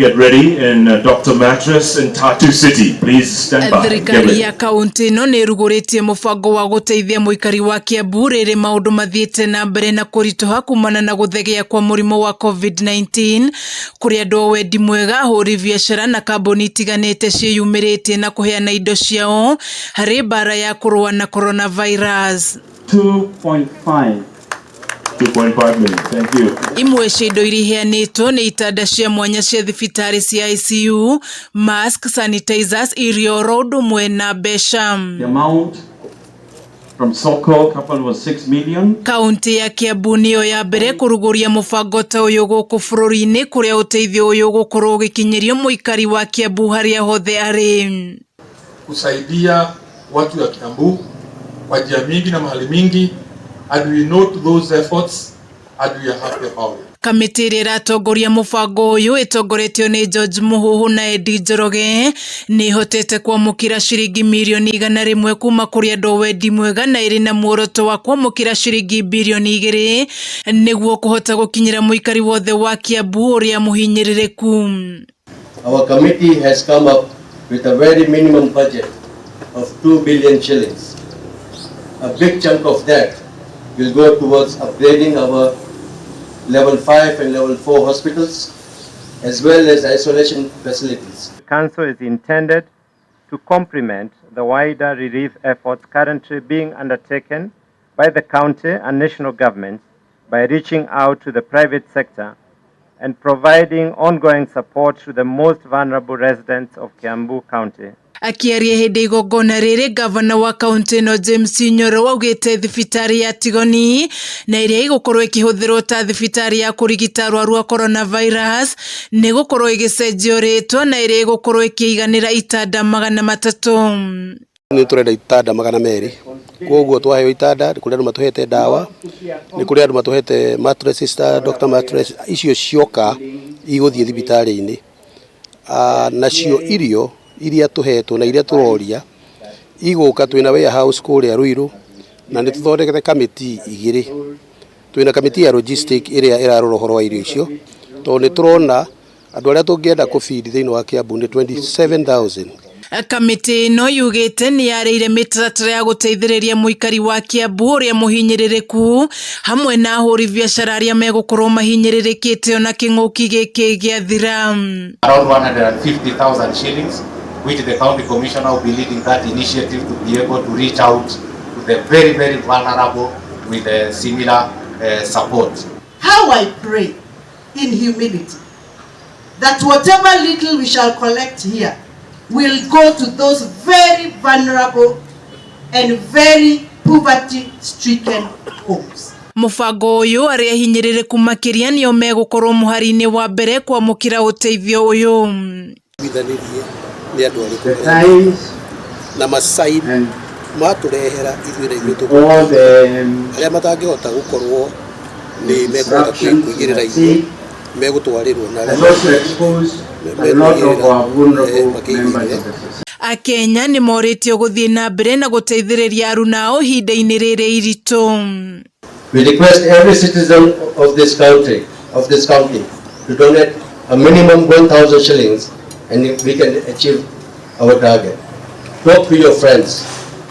Get ready in Dr. Mattress in Tatu City. Please stand by. Get Thirikari ready. Ya kaunti ĩno nĩ ĩrugũrĩtie mũbango wa gũteithia mũikari wa Kiambu rĩrĩ maũndũ mathiĩte na mbere na kũritũha kumana na gũthegea kwa mũrimũ wa COVID-19 kũrĩ andũ a wendi mwega, ahũri biacara na kambuni itiganĩte ciĩyumĩrĩtie na kũheana indo ciao harĩ mbara ya kũrũa na coronavirus. 2.5. 2.5 million. Thank you. Imwe cia indo iria iheanĩtwo nĩ itanda cia mwanya cia thibitarĩ cia ICU, mask, sanitizers, irio oro ũndũ ũmwe na mbeca. The amount from Soko couple was 6 million. Kaunti ya Kiambu nĩyo ya mbere kũrugũria mũbango ta ũyũ gũkũ bũrũri-inĩ kũrĩa ũteithio ũyũ ũgũkorwo ũgĩkinyĩrio mũikari wa Kiambu harĩa hothe arĩ. Kusaidia watu ya Kiambu kwa njia mingi na mahali mingi, and we note those efforts and we are happy about it. Kamĩtĩ ĩrĩa ĩratongoria mũbango ũyũ ĩtongoretio nĩ George Muhuhu na Eddie Njoroge nĩ ĩhotete kwamũkĩra ciringi mirioni 100 kuma kũrĩ andũ a wendi mwega na ĩrĩ na muoroto wa kwamũkĩra ciringi birioni 2 nĩguo kũhota gũkinyĩra mũikari wothe wa Kiambu ũrĩa mũhinyĩrĩrĩku. Our committee has come up with a very minimum budget of 2 billion shillings. A big chunk of that will go towards upgrading our level 5 and level 4 hospitals, as well as isolation facilities. The council is intended to complement the wider relief efforts currently being undertaken by the county and national governments by reaching out to the private sector and providing ongoing support to the most vulnerable residents of Kiambu County. Akiaria hĩndĩ igongona rĩrĩ, gavana wa kaunti ĩno James Nyoro augĩte thibitarĩ ya Tigoni na ĩrĩa ĩgũkorwo ĩkĩhũthĩrwo ta thibitarĩ ya kũrigita arwaru a coronavirus nĩ gũkorwo ĩgĩcenjio rĩtwa na ĩrĩa ĩgũkorwo ĩkĩiganĩra itanda 300. Nĩ tũrenda itanda 200, koguo twaheo itanda, nĩ kũrĩ andũ matũhete ndawa, nĩ kũrĩ andũ matũhete mattresses ta Dr. Mattress, icio cioka igũthiĩ thibitarĩ-inĩ. Nacio irio iria tũhetwo na iria tũroria igũka, twĩna warehouse kũrĩa Ruiru na nĩ tũthondekete kamĩti igĩrĩ. Twĩna kamĩti ya logistic ĩrĩa ĩrarora ũhoro wa irio icio, tondũ nĩ tũrona andũ arĩa tũngĩenda kũbidi thĩinĩ wa Kiambu nĩ 27,000. Kamĩtĩ ĩno yugĩte nĩ yarĩire mĩtaratara ya gũteithĩrĩria mũikari wa Kiambu ũrĩa mũhinyĩrĩrĩku hamwe na ahũri biacara arĩa megũkorwo mahinyĩrĩrĩkĩte ona kĩng'ũki gĩkĩ gĩathira. Around 150,000 shillings, which the county commissioner will be leading that initiative to be able to reach out to the very, very vulnerable with a similar support. How I pray in humility that whatever little we shall collect here will go to those very vulnerable and very poverty-stricken homes. Mũbango ũyũ arĩa hinyĩrĩrĩku makĩria nĩo megũkorwo mũhari-inĩ wa mbere kwamũkĩra ũteithio ũyũ. Iguithanĩrie nĩ andũ arĩkũ marenda na masaini matũrehera ithuĩ na ithuĩ tũkũ arĩa matangĩhota gũkorwo nĩ mekũhota kwĩigĩrĩra irio megũtwarĩrwo na arĩa mekũigĩrĩra makĩigĩrĩre. Akenya nĩ morĩtio gũthiĩ na mbere na gũteithĩrĩria arunao ihinda-inĩ rĩrĩ iritũ. We request every citizen of this county to donate a minimum 1,000 shillings and we can achieve our target. Talk to your friends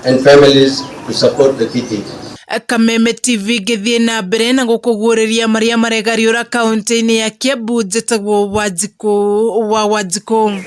and families to support the kitty. Kameme TV ngĩthiĩ na mbere na gũkũguũrĩria marĩa maregariũra kaunti-inĩ ya Kiambu, njĩtagwo Wanjikũ wa Wanjikũ.